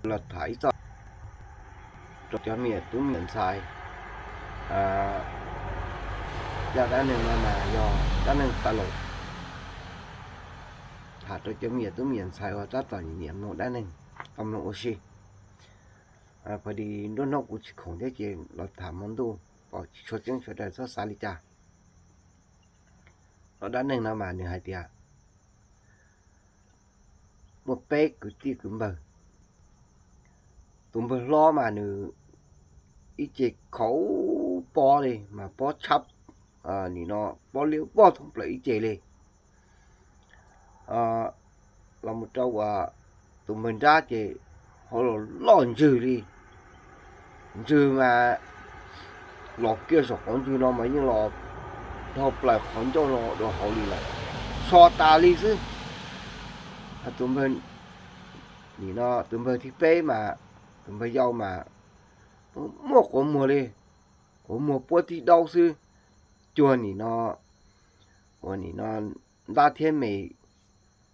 los tham ib txoj rau cov me nyuam tub me nyuam ntxhais. Zaj dab neeg no mas yog dab neeg tas los tham rau cov me nyuam tub me nyuam ntxhais uas tab tom nyiam mloog dab neeg tau mloog ua si. Pab di nruab hnub kuv tsis khoom thiab ces los tham hmo ntuj pom tsis tshua tseeb sawv daws txhob xav li cas. Zaj dab neeg no mas nws hais tias muaj peb kwv tij kwv npawg. Tus npawg hlob mas nws ib ce khaum pob li mas pob tshab, nim no pob liab vog thoob plaws ib ce li. Los mus rau tus npawg nrab ces hauv los loj ntswg li. Ntswg mas los kiag saum qhov ntswg no mas yeej los dhau plaws qhov ncauj no rau hauv li lawm, so tas li xwb. Tus npawg, nim no tus npawg thib peb mas, tus npawg yau mas muaj quav muag li, quav muag puab tib daub xwb, cuag nim no, uas nim no ntab thiab me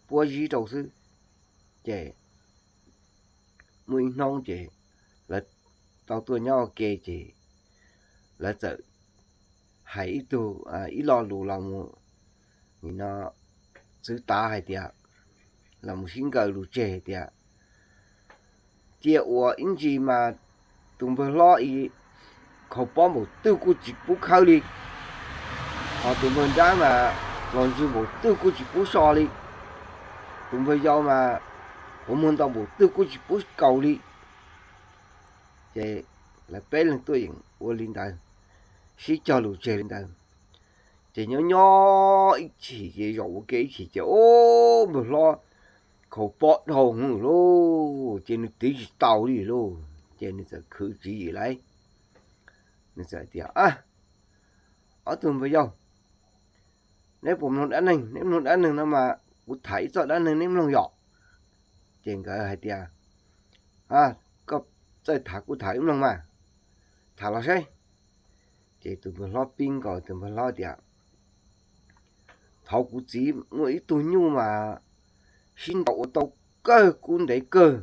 puab zib rau xwb. Ces muaj ib hnub ces lawv tau tuaj nyob ua ke ces lawv txawm hais ib tug, ib lo lus los mus, nim no txwv tav hais tias, los mus sib nkaws lus tseg hais tias cia ua ib ntsis mas tus npawg hlob khaus pob npaum twg kuj tsis pub khawb li, ho tus npawg nrab mas los ntswg npaum twg kuj tsis pub so li, tus npawg yau mas quav muag ntau npaum twg kuj tsis pub kaus li. Ces lawv peb leeg tuaj yeem ua li ntawd, sib cog lus tseg li ntawd. Ces nyob nyob ib chim ces zaum ua ke ib chim ces ub, npawg hlob khaus pob dhau hwv lauj, ces nws tiv tsis tau li lauj, ces nws txawm khwv tswv yim lauj. Nws txawm tias, ob tug npawg yau, neb puas mloog dab neeg? Neb mloog dab neeg no mas kuv tham ib txoj dab neeg neb mloog yom. Ces nkawd hais tias, koj txawj tham kuj tham wb mloog mas, tham los saib. Ces tus npawg hlob pib nkaus, tus npawg hlob tias, thaum kuv txiv muaj ib tug nyuj mas sib ntaus ua tau kawg kub ntev kawg,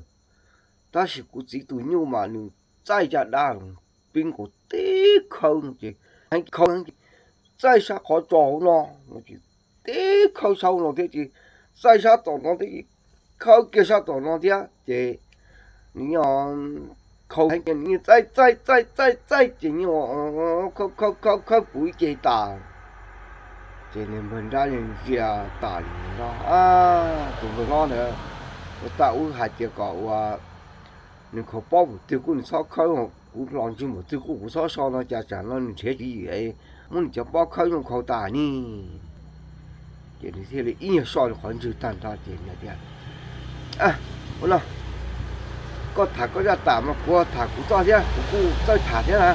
tab sis kuv txiv tus nyuj mas nws txaij caj dab los pib nkaus tib khawb no ces, heev khawb heev ces txaij sab qhov tso hauv no, tib khawb sab hauv no thiab ces txaij sab tom no thiab ces khawb kiag sab tom no thiab ces nws yeej khau heev ces nws yeej txaij txaij txaij txaij txaij ces yeej khawb khawb khawb khawb puv ib ce tas. Ces nws npawg nrab ntsia tas no, tus npawg hlob ntawd ua tab ub hais tias kom ua nws khaus pob npaum twg kuj nws txhob khawb, kuv los ntswg npaum twg kuj kuv txhob so no cas tsam no nws nrhiav tswv yim muab nws cov pob khawb zoo khau tas ni. Ces nws thiaj li ib nyuag soj qhov ntswg tag nrho ces nws tias, ua no, koj tham koj zaj tas mas kuv tham kuv txoj thiab, kuv kuj txawj tham thiab na,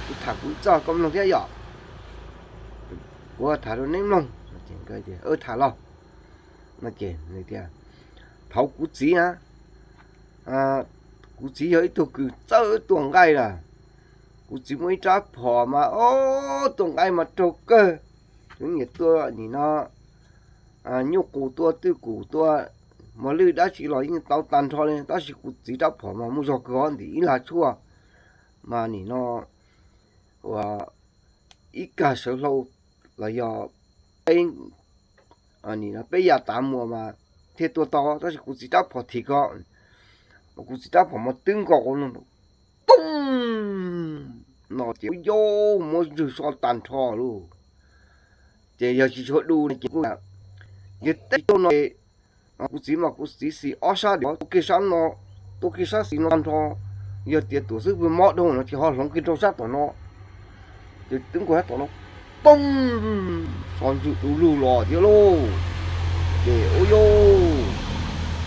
kuv tham kuv ib txoj koj mloog thiab yom. Kuv tham rau neb mloog. Tham los. No ces nws tias, thaum kuv txiv na, kuv txiv yog ib tug kws txawj tua nqaij lawm. Kuv txiv muaj ib rab phom mas o, tua nqaij mas raug kawg. Kuv niam tua nim no nyuj qus tua twj kum tua mos lwj dab tsi los yeej tau tag nrho li, tab sis kuv txiv rab phom mas muaj zog kawg ntim ib lag tshuaj mas nim no ua ib kag sawv hlau los yog peb, nim no peb yav tav muas mas thiaj tua tau, tab sis kuv txiv rab phom thim ko, kuv txiv rab phom mas twb nkaus qhov no, poob no ces yau muab ntswg so tag nrho lauj. Ces yog tsis tshua du no ces kuj yog teb tsis tau no, kuv txiv mas kuv txiv xis ob sab diav, tua kiag sab no, tua kiag sab xis no tag nrho. Yog tias tuam xib hwb mob dhau no ces ho hloov kiag rau sab tom no, ces twb nkaus sab tom no, poob, so ntswg du lug los thiab lauj. Ces ua yau,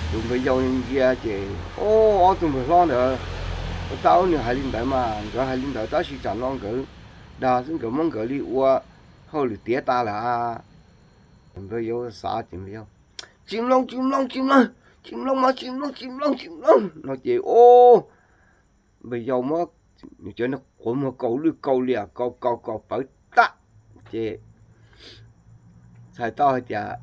tus npawg yau ntsia ces, ob tug npawg hlob ntawd, ua tab ub nws hais li ntawd mas nkawd hais li ntawd tab sis tsam no nkawd dag xwb, nkawd muab nkawd li ua hauj lwm tiav tas lawm. Npawg yau xav ces npawg yau, tsis mloog tsis mloog tsis mloog, tsis mloog mas tsis mloog tsis mloog tsis mloog no ces o, npawg yau muab nws cov niag quav muag kaus lwj kaus liam kaus kaus kaus pawv tag. Ces txhais tau hais tias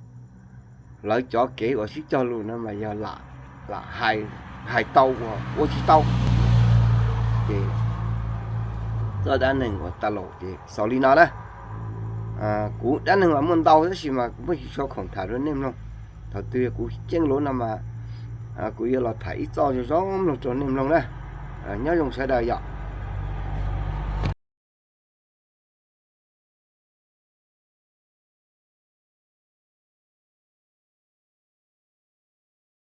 lawv cov kev uas sib cog lus no mas yog lam lam hais tau ua tsis tau. Ces txoj dab neeg uas tag los ces xaus li no na. Kuv dab neeg mas muaj ntau tab sis mas kuv muaj tsis tshua khoom tham rau nej mloog. Thaum twg kuv ceeb lus no mas kuv yuav los tham ib txoj zoo zoo mloog rau nej mloog na. Nyob zoo sawv daws yom.